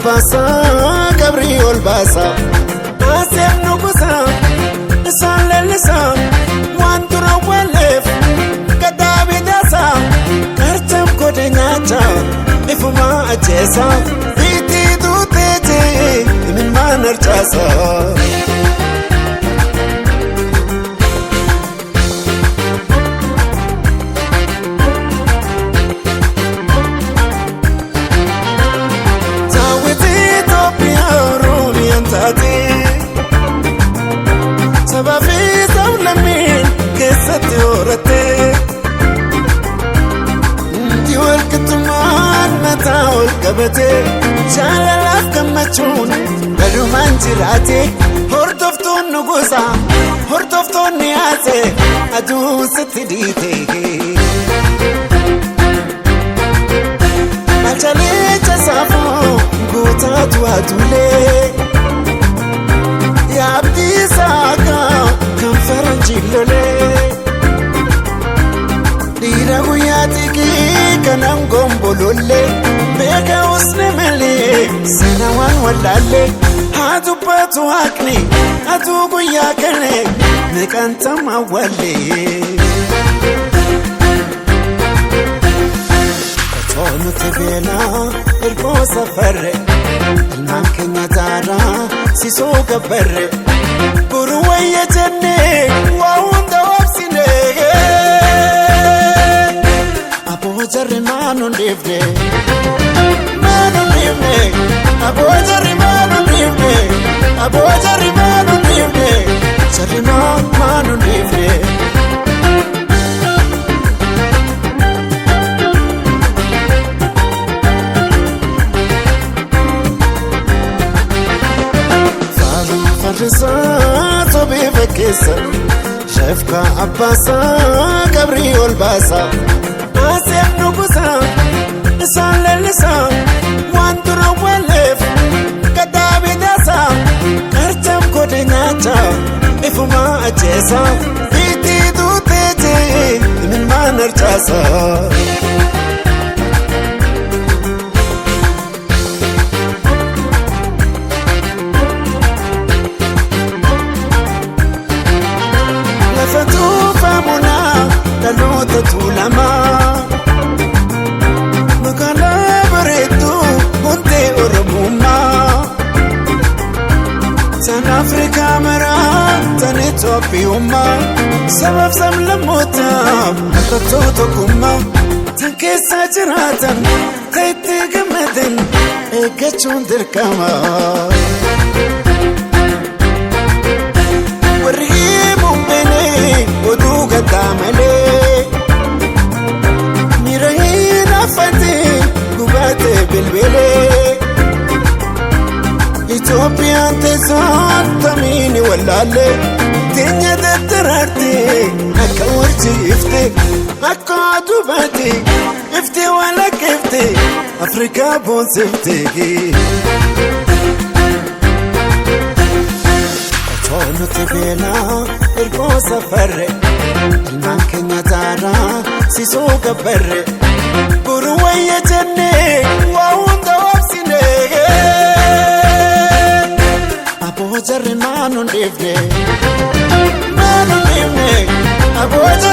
Abbaasaa qabrii ol baasa. Aseef nugusa isaan leellisa waan dura walleef gaddaa bitaasa. Qarcam godhe nyaacha ifuma ajjeesa. Itti duuteeti imimmaan harcaasa. Daawwitii Itoophiyaa Oromiyaan taate sabaa fi sablammiin keessatti horatte. Hundi walqixxummaan mataa ol qabate jaalalaaf gammachuun balumaan jiraate. Hordoftoon nugusa hordoftoonni haase aduun sitti dhiite. Malchalee saafuu guutaatu aduulee yaabdii saakaa kan faranjii lolee dhiira guyyaa xiqqii kanan gombolollee beeka usne malee sana waan wallaallee haa dubbatu haqni aduu guyyaa kane meeqaan tamaa wallee. Otoo nuti beelaa ergoo safarre ilmaan keenya daaraa sisoo gabbarre boru wayya jennee waa hunda wabsine. Aboo jarri maanu dhiifne maanu dhiifne aboo jarri maanu dhiifne aboo jarri maanu dhiifne jarri maanu dhiifne. Farrisaa sobee fakkeessa shafka abbaasaa qabrii ol baasa. Aseef nugusa isaan leellisa waan dura walleef gaddaa bitaasa. Qarcam godhe nyaacha ifuma ajjeesa. Itti duuteeti imimmaan harcaasa. Lafa tuufamunaa dhaloota tuulamaa magaalaa bareedduu hundee Oromummaa tan Afrikaa maraa tan Itoophiyummaa sabaaf sablammootaa mallattoo tokkummaa tan keessa jiraatan kan itti gammadan eeggachuun dirqama. Warri himuun beelee oduu gaddaa malee miira hin affatee gubatee bilbilee Itoophiyaan teessoon tamiini wallaalee teenya daddaraarte akka warji ifte akka aduu baate ifte walakkeefte Afrikaa boonsifte. Otoo nuti beelaa ergoo safarre ilmaan keenya daaraa sisoo gabbarre boru wayya jennee waa hunda wabsine. Aboo jarri maanu dhiifne maanu dhiifne aboo jarri.